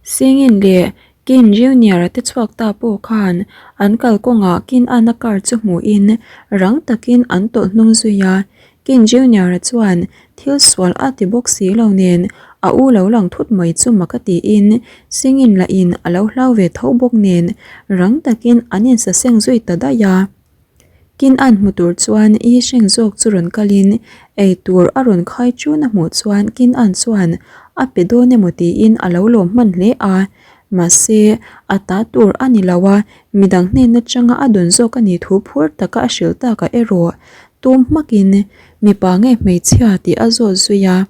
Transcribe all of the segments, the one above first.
Singin leh Kin Junior-a te chhuak ta pawh khan an kalkawngah Kin An-a car chu hmuhin rang takin an tawlh hnung zui a. Kin Junior-a chuan thil sual a ti bawk si lo nen a u lo lang thut mai chu mak a tiin Singin lahin a lo hlau ve tho bawk nen rang takin an insaseng zui ta daih a. Kin an hmu tur chuan i hreng zawk chu rawn kalin ei tur a rawn khai chun a hmuh chuan Kin an chuan a pe dawn emaw tiin a lo lawm hman hle a. Mahse, a ta tur a ni lo a, midang hnen atanga a dawn zawk a nih thu phur taka a hrilh takah erawh tum hmakin mipa nge hmeichhia tih a zawt zui a.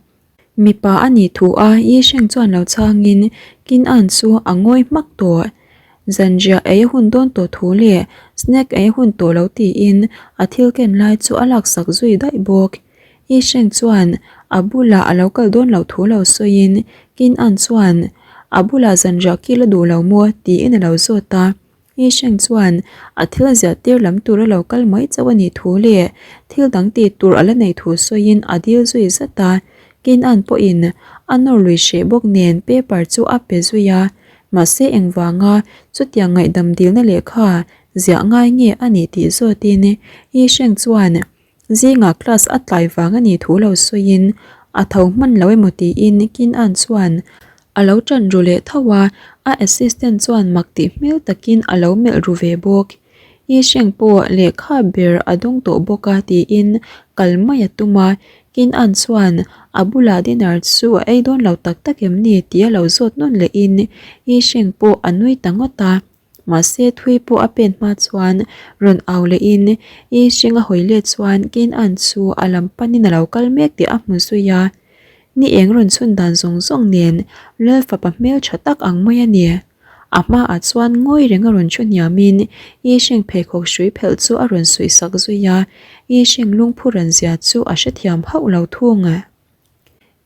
Mipa a nih thu a Yi Sheng chuan lo chhangin Kin An chu a ngawi hmak tawh. Zanriah ei a hun dawn tawh thu leh snack ei a hun tawh lo tiin a thil ken lai chu a laksak zui daih bawk. Yi Sheng chuan a bulah a lo kal dawn loh thu lo sawiin Kin An chuan a bulah zanriah kil a duh lo maw tiin a lo zawt a. Yi Sheng chuan a thil ziah tir lam tur a lo kal mai chauh a nih thu leh thil dang tih tur a la neih thu sawiin a dil zui zat a. Kin An pawhin a nawr lui hreh bawk nen paper chu a pe zui a, mahse engvanga chutiang ngaihdam dilna lehkha ziah ngai nge a nih tih zawtin Yi Sheng chuan Zingah class a tlai vang a nih thu lo sawiin a tho hman lo emaw tiin Kin An chuan a lo ṭan ru leh tho a, a assistant chuan mak tih hmel takin a lo melh ru ve bawk. I hreng pawh lehkha ber a dawng tawh bawk a tiin kal mai a tum a, Kin An chuan a bulah dinner chu a ei dawn lo tak tak em ni tih a lo zawt nawn lehin I hreng pawh a nui ta ngawt a. Mahse thui pawh a pen hma chuan rawn au lehin i hring a hawi let chuan Kin An chu a lam panin a lo kal mek tih a hmu zui a. Ni eng rawn chhun dan zawng zawng nen Lal fapa hmel tha tak ang mai a ni. A hmaah chuan ngawi reng a rawn thu hniamin i hring pheikhawk hrui phelh chu a rawn suih sak zui a, i hring lungphu ran zia chu a hrethiam hauh lo thung.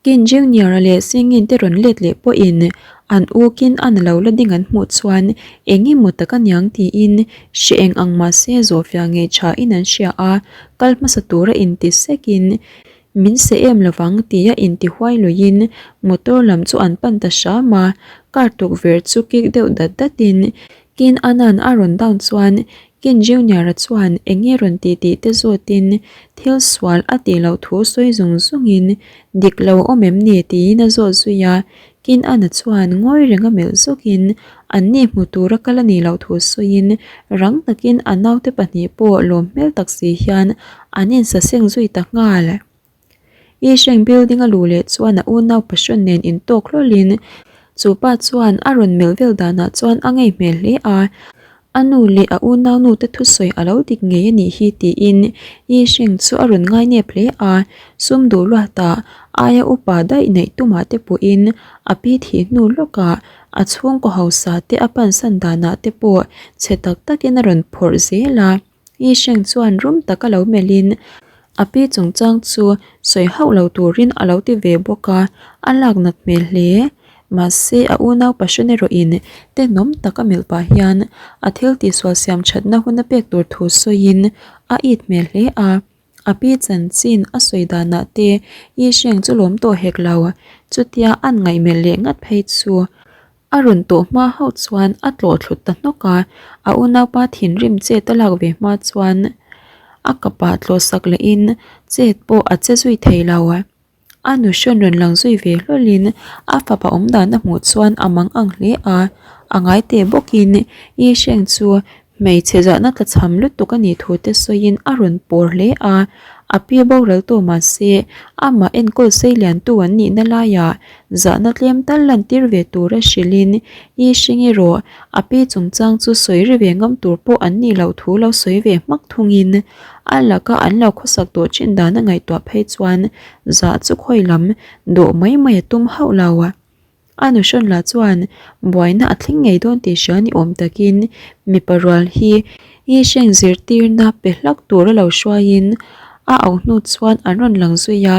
Kin Junior-a leh Singin te rawn let leh pawhin an u Kin An lo la ding an hmuh chuan eng emaw tak a niang tiin hre eng ang mah se zawhfiah ngei thain an hria a, kal hmasa tura inti sekin min seh em lovang tia inti huai luiin motor lam chu an pan ta hram a, car tukverh chu kik deuh dat datin Kin Anan a rawn down chuan Kin Junior-a chuan eng nge rawn tih tih te zawtin thil sual a tih loh thu sawi zung zungin dik lo a awm em ni tiin a zawt zui a. Kin Ana chuan ngawi reng a melh zawkin an ni hmu tura kal a nih loh thu sawiin rang takin a naute pahnih pawh lawm hmel tak si hian an insaseng zui ta nghal. I hreng building a luh leh chuan a unau passion nen intawk hlawlin chu pa chuan a rawn melh vel danah chuan a ngei hmel hle a, a nu leh a unau nu te thusawi a lo dik ngei a nih hi tiin I hreng chu a rawn ngai nep hle a, sum duh luatah aia upa daih neih tumah te pawhin a pi thih hnu lawkah a chhungkaw hausa te a pansan danah te pawh chhe tak takin a rawn phawrh zel a. Yi Sheng chuan rum taka lo melhin a pi chungchang chu sawi hauh lo turin a lo ti ve bawk a, a lak nat hmel hle. Mahse a unau passion erawhin tenawm tak a melh pah hian a thil tihsual siam thatna hun a pek tur thu sawiin a it hmel hle a. A pi chanchin a sawi danah te Yi Sheng chu lawm tawh hek lo, chutia an ngaihmelh leh ngat phei chu A rawn tawh hma hauh chuan a tlawh thlut ta hnawk a, a unaupa thinrim chet a lak ve hma chuan a kapah tlawh sak lehin chet pawh a che zui thei lo. A nu hrawn rawn lang zui ve hlawlhin a fapa awm dan a hmuh chuan a mang ang hle a, a ngai teh bawkin Yi Sheng chu Hmeichhe zahna tlachham lutuk a nih thu te sawiin a rawn pawr hle a, a pi boral tawh mahse amah enkawl sei liantu an nihna laiah zahna tlem tal lantir ve tura hrilhin i hring erawh a pi chungchang chu sawi ri ve ngam tur pawh an nih loh thu lo sawi ve hmak thungin a laka an lo khawsak tawh thin dan a ngaihtuah phei chuan zah chu khawi lam dawh mai mai a tum hauh lo. A nu hrawn lah chuan buaina a thleng ngei dawn tih hria ni awm takin mipa rual hi i hreng zirtirna pe hlak tura lo hruaiin a auh hnu chuan an rawn lang zui a.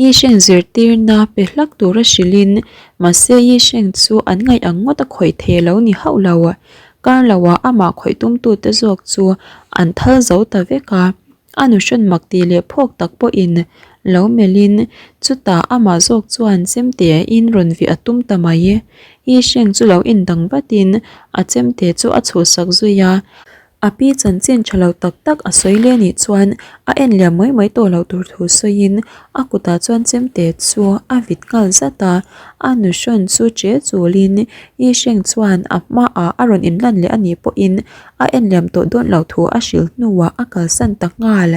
I hreng zirtirna pe hlak tura hrilhin mahse i hreng chu an ngaih ang ngawt a khawih thei lo ni hauh lo. Kar loah amah khawih tumtute zawk chu an thal zo ta vek a. A nu hrawn mak tih leh phawk tak pawhin lo melhin chutah amah zawk chuan chemte in rawn vih a tum ta mai. Yi Sheng chu lo indang vatin a chemte chu a chhuhsak zui a. A pi chanchin tha lo tak tak a sawi leh anih chuan a en liam mai mai tawh loh tur thu sawiin a kutah chuan chemte chu a vit nghal zat a, a nuhrawn chu che chulin Yi Sheng chuan a hmaah a rawn inlan leh anih pawhin a en liam tawh dawn loh thu a hrilh hnuah a kalsan ta nghal.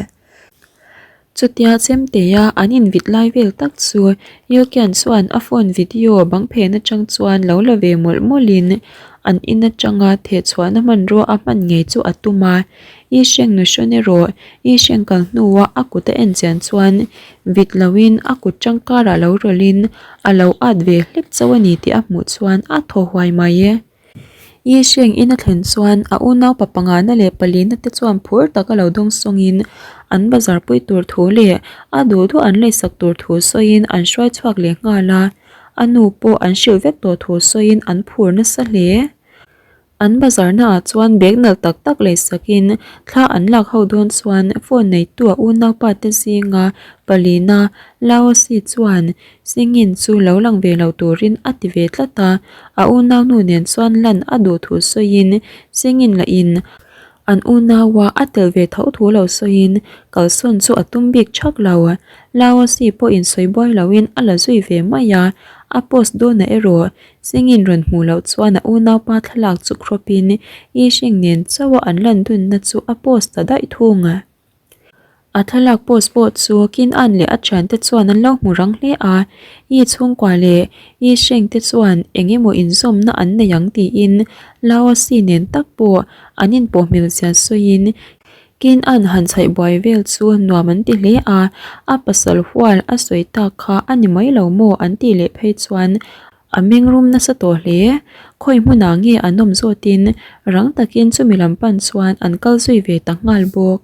Chutia chemtea an invit lai vel tak chu Yukian chuan a phone video bang phen atang chuan lo la ve mawlh mawlhin an in atanga thehchhuahna hmanrua a hman ngei chu a tum a. I hreng nu hrawn erawh i hreng kal hnua a kut a en chian chuan vit loin a kut tangkarah lo rawlhin a lo at ve hlek chauh a ni tih a hmuh chuan a thaw huai mai e. I hreng in a thlen chuan a unaupa pangana leh palina te chuan phur taka lo dawng sawngin an bazar pui tur thu leh a duh duh an leisak tur thu sawiin an hruai chhuak leh nghal a, a nu pawh an hrilh vek tawh thu sawiin an phur nasa hle. An bazar naah chuan bag nalh tak tak leisakin thla an lak ho dawn chuan phone neitu a unaupa te zinga palina Laosi chuan Singin chu lo lang ve lo turin a ti ve tlat a, a unaunu nen chuan lan a duh thu sawiin Singin lahin an unaua a tel ve tho thu lo sawiin kalsawn chu a tum bik thak lo. Laosi pawhin sawi buai loin a la zui ve mai a, a post dawnah erawh Singin rawn hmuh loh chuan a unaupa thlalak chu crop in Yixing nen chauha an lan dunna chu a post ta daih thung. A thlalak post pawh chu Kin An leh a thiante chuan an lo hmu rang hle a, Yi chhungkua leh Yi Sheng te chuan eng emaw inzawmna an nei ang tiin Lao Si nen tak pawh an inpawh hmel zia sawiin Kin An han chhaih buai vel chu nuam an ti hle a, a pasal hual a sawi tak kha a ni mai lo maw an tih leh phei chuan a meng rum nasa tawh hle. Khawi hmunah nge an awm zawtin rang takin chumi lam pan chuan an kal zui ve ta nghal bawk.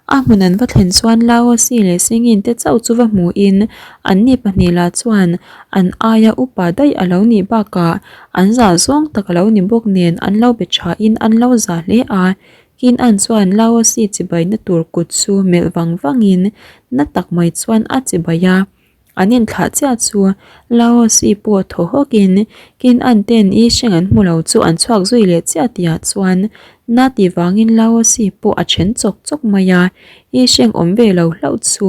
A hmun an va thlen chuan Laosi leh Singin te chauh chu va hmuhin anni pahnih lah chuan an aia upa daih a lo nih bakah an zah zawng tak a lo ni bawk nen an lo be thain an lo zah hle a. Kin An chuan Laosi chibaina tur kut chu melh vang vangin na tak mai chuan a chibai a. An inthlah chiah chu Laosi pawh thaw hawkin Kin An ten i hreng an hmu lo chu an chhuak zui leh chiah tihah chuan na tih vangin Laosi pawh a then chawk chawk mai a, i hreng awm ve lo hlauh chu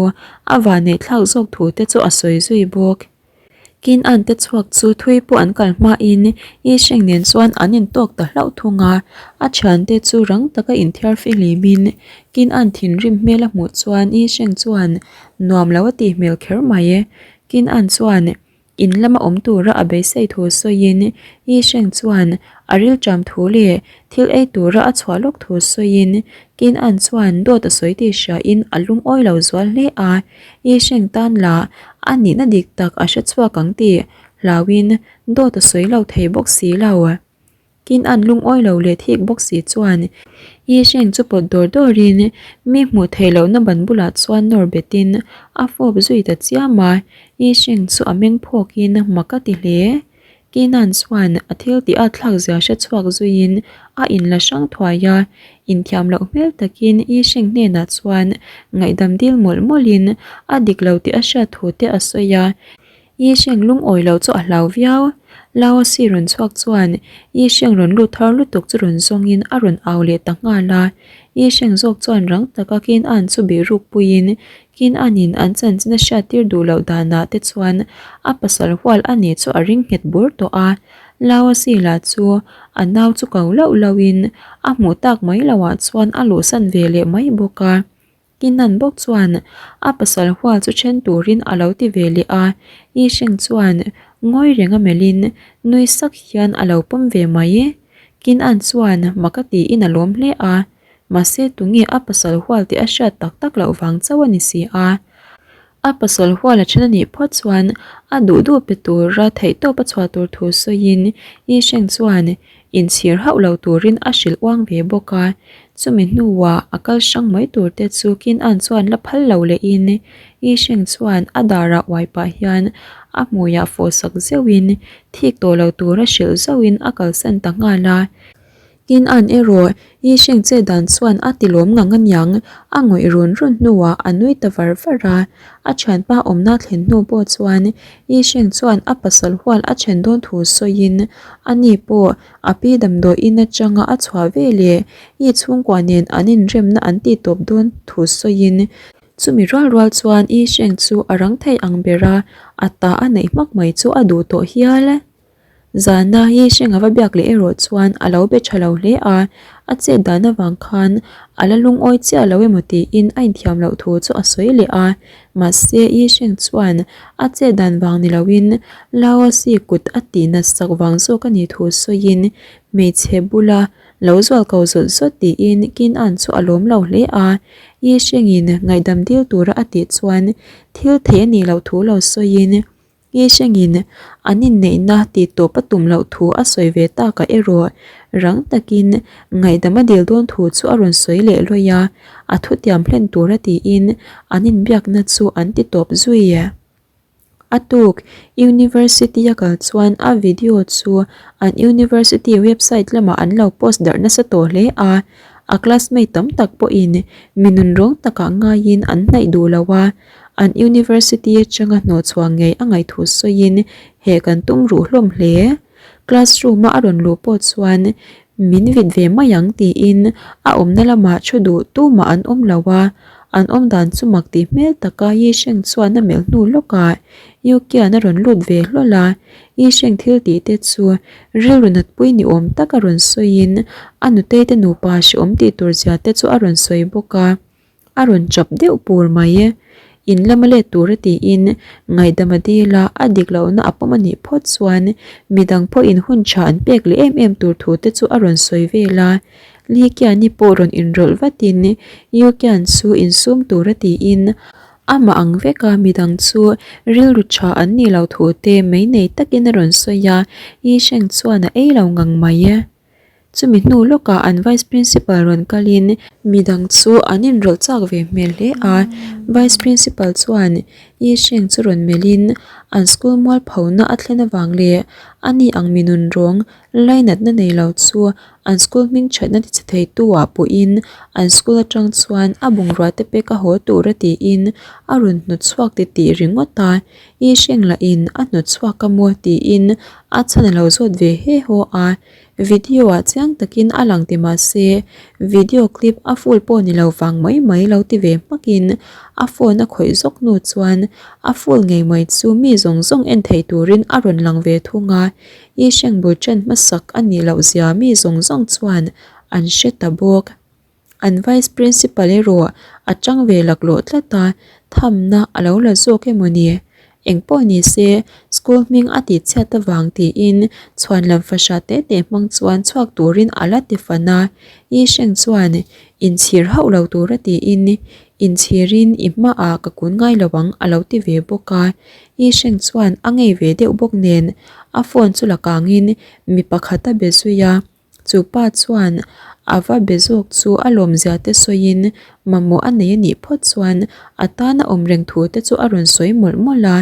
a vanneih thlak zawk thu te chu a sawi zui bawk. Kin An te chhuak chu thui pawh an kal hmain i hreng nen chuan an intawk ta hlauh thung a, a thiante chu rang taka inthiar fihlimin Kin An thinrim hmel a hmuh chuan i hreng chuan Nuam lo a tih hmel kher mai. Kin An chuan in lama awm tura a beisei thu sawiin Yi Sheng chuan a rilṭam thu leh thil ei tura a chhuah lawk thu sawiin Kin An chuan dawt a sawi tih hriain a lungawi lo zual hle a, Yi Sheng tan lah a nihna dik tak a hre chhuak ang tih hlauin dawt a sawi lo thei bawk si lo. Kin an lungawi lo leh thik bawk si chuan Yi Sheng chu pawt dawr dawrin mi hmuh theih lohna ban bulah chuan nawr betin a fawp zui ta chiam a, Yi Sheng chu a meng phawkin mak a ti hle. Kin an chuan a thil tih a thlak zia hre chhuak zuiin a inla hrang thuai a, inthiam loh hmel takin Yi Sheng hnenah chuan ngaihdam dil mawlh mawlhin a dik lo tih a hriat thu te a sawi a, Yi Sheng lungawi lo chu a hlau viau. Lao Si rawn chhuak chuan Yi Sheng rawn lut thar lutuk chu rawn zawngin a rawn au leh ta nghal a. Yi Sheng zawk chuan rang taka Kin An chu bih ruk puiin Kin An in an chanchin a hriat tir duh loh danah te chuan a pasal hual a nih chu a ring nghet bur tawh a. Lao Si lah chu a nau chu ko lauh lauhin a hmuh tak mai loah chuan a luhsan ve leh mai bawk a. Kinan bawk chuan a pasal hual chu then turin a lo ti ve leh a, Yi Sheng chuan ngawi reng a melhin nui sak hian a lo pawm ve mai. Kinan chuan mak a tiin a lawm hle a, mahse tunge a pasal hual tih a hriat tak tak loh vang chauh a ni si a. A pasal hual a then a nih phawt chuan a duh duh pe tura theihtawp a chhuah tur thu sawiin Yi Sheng chuan inchhir hauh lo turin a hrilh uang ve bawk a. Chumi hnuah a kal hrang mai tur te chu Kin An chuan la phal lo lehin Yi Sheng chuan a darah uai pah hian a hmuiah fawh sak zeuhin thik tawh lo tura hrilh zauhin a kalsan ta nghal a. Kin An erawh Yi Sheng che dan chuan a ti lawm ngang aniang, a ngawih run run hnuah a nui ta var var a. A thianpa awmna thlen hnu pawh chuan Yi Sheng chuan a pasal hual a then dawn thu sawiin ani pawh a pi damdawiin atanga a chhuah ve leh Yi chhungkua nen an inremna an tih tawp dawn thu sawiin chumi rual rual chuan Yi Sheng chu a rang thei ang ber a, a ta a neih hmak mai chu a duh tawh hial. Zana hi hrenga va biak leh erawh chuan a lo be tha lo hle a, a chet dan avang khan a la lungawi chiah lo emaw tiin a inthiam loh thu chu a sawi leh a, mahse Yi Sheng chuan a chet dan vang ni loin Laosi kut a tih nat sak vang zawk a nih thu sawiin hmeichhe bula lo zual ko zawt zawt tiin Kin An chu a lawm lo hle a, Yi Shengin ngaihdam dil tura a tih chuan thil theih a nih loh thu lo sawiin Nge hrengin an inneihna tih tawp a tum loh thu a sawi ve takah erawh rang takin ngaihdam a dil dawn thu chu a rawn sawi leh lawih a, a thutiam hlen tura tiin an inbiakna chu an ti tawp zui. A tuk University a kal chuan a video chu an University website lamah an lo post darh nasa tawh hle a, a classmate tam tak pawhin mi nunrawng takah ngaiin an hnaih duh lo a, An university atanga hnawhchhuah ngei a ngaih thu sawiin he kan tum ruh hlawm hle. Classroom a a rawn luh pawh chuan min vit ve mai ang tiin a awmna lamah thu duh tumah an awm lo a, an awm dan chu mak tih hmel taka Yi Sheng chuan a melh hnu lawkah Yu Kian a rawn lut ve hlawl a, Yi Sheng thil tih te chu rilru natpui ni awm taka rawn sawiin a nutei te nupa hrehawm tih tur zia te chu a rawn sawi bawk a. A rawn chap deuh pur mai e. In lama let tura tiin ngaihdam a dil a, a dik lohna a pawm a nih phawt chuan midang pawhin hun tha an pek leh em em tur thu te chu a rawn sawi vel a. Li Kiani pawh rawn inrawlh vatin Yu Kian chu insum tura tiin amah ang veka midang chu rilru tha an nih loh thu te mei nei takin a rawn sawi a, Yi Sheng chuan a ei lo ngang mai e. Chumi hnu lawkah an Vice Principal rawn kalin midang chu an inrawlh chak ve hmel hle a, Vice Principal chuan Yi Sheng chu rawn melhin an school mualphona a thlen avang leh ani ang mi nunrawng lainatna nei lo chu an school hming thatna ti chhe theitu ah pawhin an school atang chuan a bungrua te pek a haw tur a tiin a rawn hnawtchhuak titih ringawt a, Yi Sheng lahin a hnawtchhuak a maw tiin a chhan a lo zawt ve he haw a. Video ah chiang takin a lang ti mahse video clip a full pawh ni lo vang mai mai lo ti ve hmakin a phone a khawih zawk hnu chuan a full ngei mai chu mi zawng zawng en thei turin a rawn lang ve thung a, i hreng bul ṭan hmasak a nih loh zia mi zawng zawng chuan an hre ta bawk. An Vice Principal erawh a chang ve laklawh tlat a, thamna a lo la zawk emaw ni? Engpawh ni se, school hming a tihchhiat avang tiin chhuanlam fahra te te hmang chuan chhuak turin a la ti fan a, Yi Sheng chuan inchhir hauh lo tura tiin inchhirin i hmaah ka kun ngai lo ang a lo ti ve bawk a, Yi Sheng chuan a ngei ve deuh bawk nen a phone chu la kangin mi pakhat a be zui a. Chu pa chuan a va be zawk chu a lawmzia te sawiin mamawh a nei a nih phawt chuan a tana awm reng thu te chu a rawn sawi mawlh mawlh a.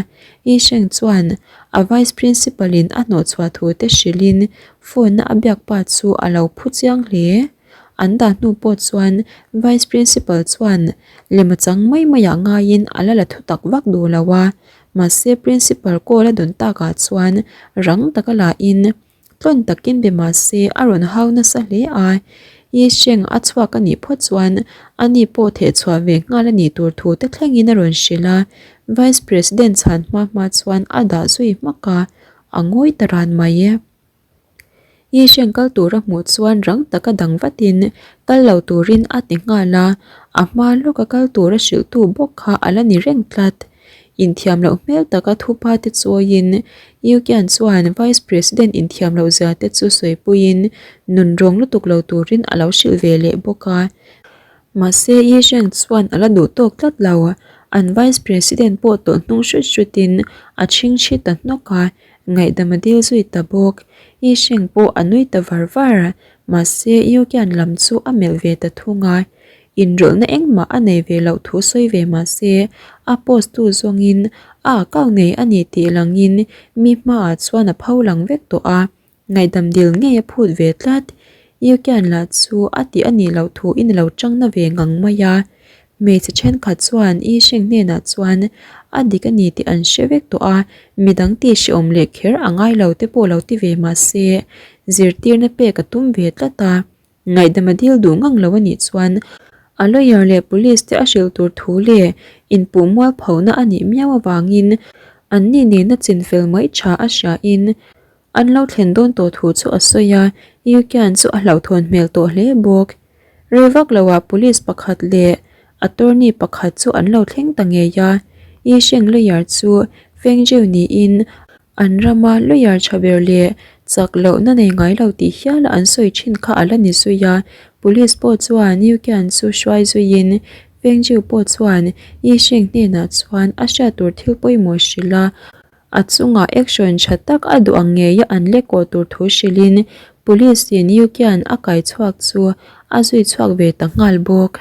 Yi Sheng chuan a vice principal in a hnawhchhuah thu te hrilhin phone a a biak pa chu a lo phu chiang hle. An dah hnu pawh chuan vice principal chuan lema chang mai maiah ngaiin a la la thutak vak duh lo a. Mahse principal call a dawn takah chuan rang taka lahin Tlawn takin be mah se a rawn hau nasa hle a, Yi Sheng a chhuak a nih phawt chuan ani pawh theh chhuah ve nghal a nih tur thu te thlengin a rawn hrilh a, Vice President chhan hma hma chuan a dah zui hmak a, a ngawi ta ran mai e. Yi Sheng kal tur a hmuh chuan rang taka dang vatin kal lo turin a ti nghal a, a hma lawka kal tur a hrilhtu bawk kha a la ni reng tlat. Inthiam loh hmel taka thupa te chawiin Yukian chuan Vice President inthiam loh zia te chu sawipuiin nunrawng lutuk lo turin a lo hrilh ve leh bawk a. Mahse Yi Sheng chuan a la duh tawk tlat lo. An Vice President pawh tawlh hnung hrut hrutin a chhingchhi ta hnawk a, ngaihdam a dil zui ta bawk. Yi Sheng pawh a nui ta var var. Mahse Yukian lam chu a melh ve ta thung a. Inrawlhna engmah a nei ve loh thu sawi ve mah se, a post tu zawngin a account ngei a ni tih langin mi hmaah chuan a pho lang vek tawh a, ngaihdam dil ngei a phut ve tlat. Yukian lah chu a tih a nih loh thu in a lo chang na ve ngang mai a. Hmeichhe thenkhat chuan Yi Sheng hnenah chuan a dik a ni tih an hre vek tawh a, midang tih hrehawm leh kher a ngai lo te pawh lo ti ve mah se, zirtirna pek a tum ve tlat a. Ngaihdam a dil duh ngang lo a nih chuan a lawyer leh police te a hrilh tur thu leh inpuh mual phona a nih miau avangin anni nena chinfel mai tha a hriain an lo thlen dawn tawh thu chu a sawi a, Yukian chu a hlauhthawn hmel tawh hle bawk. Rei vak loah police pakhat leh attorney pakhat chu an lo thleng ta ngei a, Yisheng lawyer chu Feng Jiu niin An rama lawyer tha ber leh chak lohna nei ngai lo tih hiala an sawi thin kha a la ni zui a, Police pawh chuan Yukian chu hruai zuiin Fengjiu pawh chuan Yi Sheng hnenah chuan a hriat tur thil pawimawh hrilh a, a chungah action tha tak a duh ang ngeia an lekawh tur thu hrilhin Police in Yukian a kai chhuak chu a zui chhuak ve ta nghal bawk.